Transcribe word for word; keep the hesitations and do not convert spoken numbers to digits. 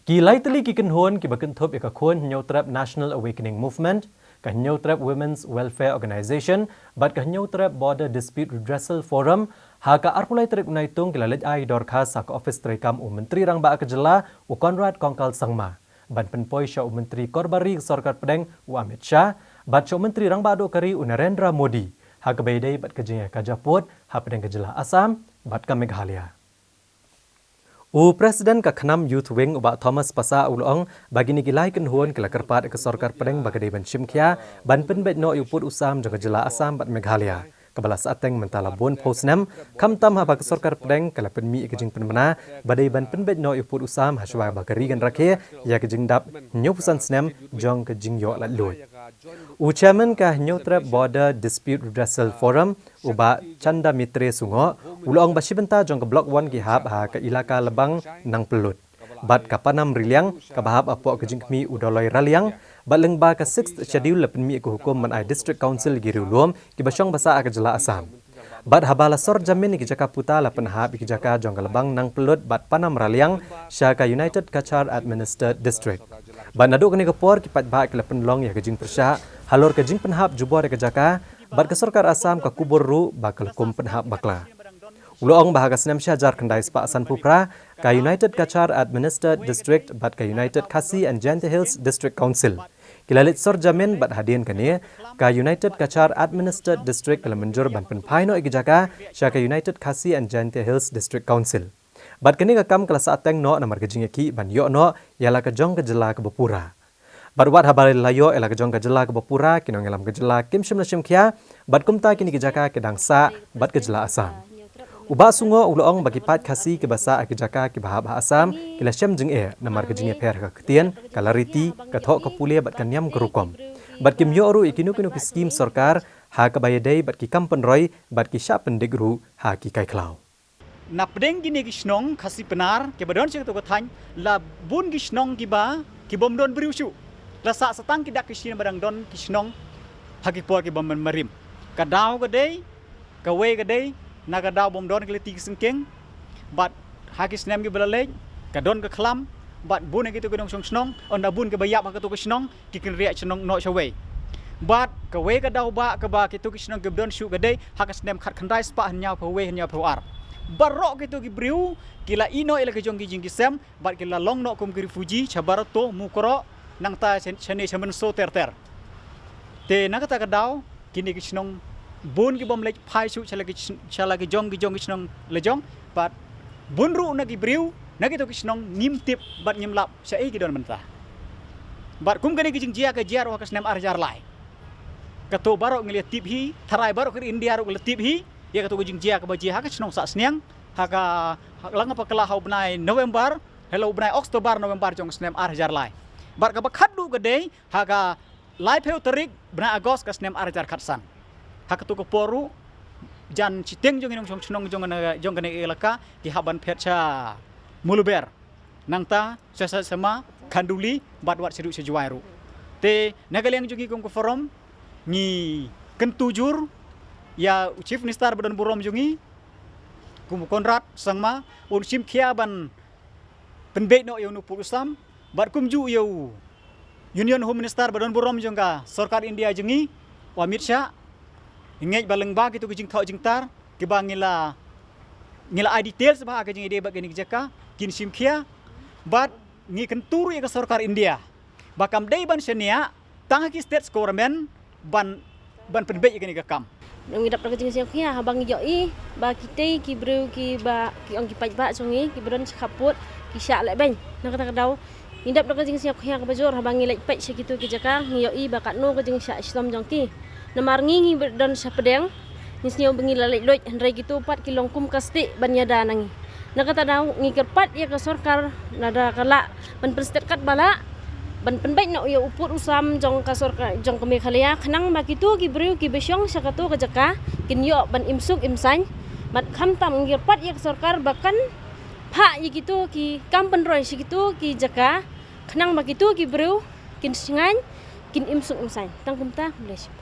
Ki lai tylli ki kynhun kiba kynthup ïa ka Khun Hynñiewtrep National Awakening Movement, ka Hynñiewtrep Women's Welfare Organization bad ka Hynñiewtrep Border Dispute Redressal Forum, ha ka arphew lai tarik u Naitung ki la leit ai dorkhas ha ka ophis treikam u Myntri Rangbah ka jylla u Conrad Kongkal Sangma ban pynpoi sha u Myntri Korbari ka Sorkar Pdeng u Amit Shah bad sha u Myntri Rangbah Duh ka ri u Narendra Modi ha kaba ïadei bad ka jingïakajia pud hapdeng ka jylla Assam bad ka Meghalaya. U President ka KHNAM Youth Wing u Bah Thomas Passah u la ong ba kine ki lai kynhun ki la kyrpad ïa ka Sorkar Pdeng ba ka dei ban shim khia ban pynbeit noh ïa u pud u sam jong ka jylla Assam bad Meghalaya, kaba la sahteng mynta la bun phew snem, khamtam haba ka Sorkar Pdeng ka la pynmih ïa ka jingpynbna ba dei ban pynbeit noh ïa u pud u sam hashwa ba ka ri kan rakhe ïa ka jingdap hynñiewphew san snem jong ka jingïoh laitluid. U Chairman ka Hynñiewtrep Border Dispute Redressal Forum, u Bah Chanda Mitre Sungoh, u la ong ba shi bynta jong ka Block One ki hap ha ka Elaka Lebang Nangpyllut bad ka Panam Raliang kaba hap hapoh ka jingkhmih u Doloi Raliang, bad lyngba ka Sixth Schedule la pynmih ïa ka hukum ban ai District Council ïa ki riewlum kiba shong ba sah ha ka jylla Assam. Bad haba la sor jamin ïa ki jaka puta la pynhap ïa ki jaka jong ka Lebang Nangpyllut bad Panam Raliang sha ka United Cachar Administered District. Bad naduh kane ka por ki paidbah ki la pynlong ïa ka jingpyrshah halor ka jingpynhap jubor ïa ka jaka, bad ka Sorkar Assam ka kubur ruh ba ka la kum pynhap bakla. U la ong ba ha ka snem shi hajar khyndai spah sanphew phra ka United Cachar Administered District bad ka United Khasi and Jaintia Hills District Council ki la leit sor jamin bad hadien kane ka United Cachar Administered District ka la mynjur ban pynphai noh ïa ki jaka sha ka United Khasi and Jaintia Hills District Council. Bad kane ka kam ka la sahteng noh namar ka jingïakhih ban ïoh noh ïa la ka jong ka jylla kaba pura. Bad wat haba la ïoh ïa la ka jong ka jylla kaba pura, ki nongïalam ka jylla kim shym la shim khia, bad kumta kine ki jaka ki dang sah bad ka jylla Assam. U Bah Sungoh u la ong ba ki paid Khasi kiba sah ha ki jaka kiba hap ha Assam ki la shem jingeh namar ka jingïapher ha ka ktien, ka lariti, ka thoh ka pule bad ka niam ka rukom. Bad kim ïoh ruh ïa kino kino ki skim sorkar ha kaba ïadei bad ki kam pynroi bad ki shah pyndik ruh ha ki kai khlaw. Na pdeng kine ki shnong Khasi Pnar kiba don sha kato ka thaiñ, la bun ki shnong kiba, ki bym don briew shuh. La sah sa tang ki dak ki shin ba dang don ki shnong ha ki por kiba mynmarim. Ka daw ka dei, kawei ka dei, na ka daw bym don ki lynti ki syngkien, bad ha ki snem kiba la leit ka don ka khlam, bad bun na kito ki nongshong shnong, ynda bun kiba ïap ha kato ka shnong, ki kynriah shnong noh shawei. Bad kawei ka daw ba kaba kito ki shnong kiba don shuh ka dei ha ka snem khatkhyndai spah hynñiewphew wei hynñiewphew ar. Baroh kito ki briew ki la ïeh noh ïa la ka jong ki jingkisem bad ki la long noh kum ki refugee sha Barato, Mukroh, nangta sha, shane sha Mynso ter ter. Te na kata ka daw kine ki shnong bun ki bym leit phai shuh sha la ki sn-, sha la ki jong ki jong ki shnong la jong, bad bun ruh na ki briew na kito ki shnong ngim tip bad ngim lap shaei ki don mynta. Bad kum kane ka jingjia ka jia ruh ha ka snem ar hajar lai. Kato baroh ngi la tip hi, tharai baroh ka ri India ruh ka la tip hi ïa kato ka jingjia kaba jia ha ka shnong Sahsniang, ha ka, ha ka lang bakla ha u bnai November, ha la u bnai October, November jong ka snem ar hajar lai. Bad kaba khatduh ka dei ha ka laiphew tarik bnai August ka snem ar hajar khatsan. Ha kato ka por ruh jan shiteng jong ki nongshong shnong jong kane, jong kane ka elaka ki hap ban phet sha Muluber. Nangta sha, sha, sha ma Khanduli bad wat shaduh sha Jowai ruh. Te na ka liang jong ngi kum ka forum ngi kyntu jur ïa u Chief Minister ba don burom jong ngi kum u Conrad Sangma, un shim khia ban pynbeit noh ïa u pud u sam, bad kumjuh ïa u Union Home Minister ba don burom jong ka sorkar India jong ngi, u Amit Shah. Ngeit ba lyngba kito ki jingthoh jingtar kiba ngi la, ngi la ai details ba ha ka jingïadei bad kine ki jaka kin shim khia. Bad ngi kyntu ruh ïa ka sorkar India ba kam dei ban shaniah tang ha ki state government ban, ban pynbeit ïa kane ka kam. Ngi dap da ka jingsngewkhia haba ngi ïohi ba kitei ki briew kiba ki ong ki paidbah jong ngi kiba don sha khappud ki shah lehbeiñ. Na kata ka daw ngi dap da ka jingsngewkhia kaba jur haba ngi leit peit sha kito ki jaka ngi ïohi ba katno ka jingshah shitom jong ki. Namar ngi ngi ba don sha pdeng ngi sngew ba ngi la leit luid, hynrei kito pat ki long kum ka stieh ban ïada na ngi. Na kata daw ngi kyrpad ïa ka sorkar lada ka lah ban pynstet katba lah ban pynbeit noh ïa u pud u sam jong ka sorkar jong ka Meghalaya, khnang ba kito ki briew kiba shong sha kato ka jaka kin ïoh ban im suk im saiñ. Bad khamtam ngi kyrpad ïa ka sorkar ba kan phah ïa kito ki kam pynroi sha kito ki jaka, khnang ba kito ki briew kin shngaiñ, kin im suk im saiñ. Tang kumta, khublei shibun.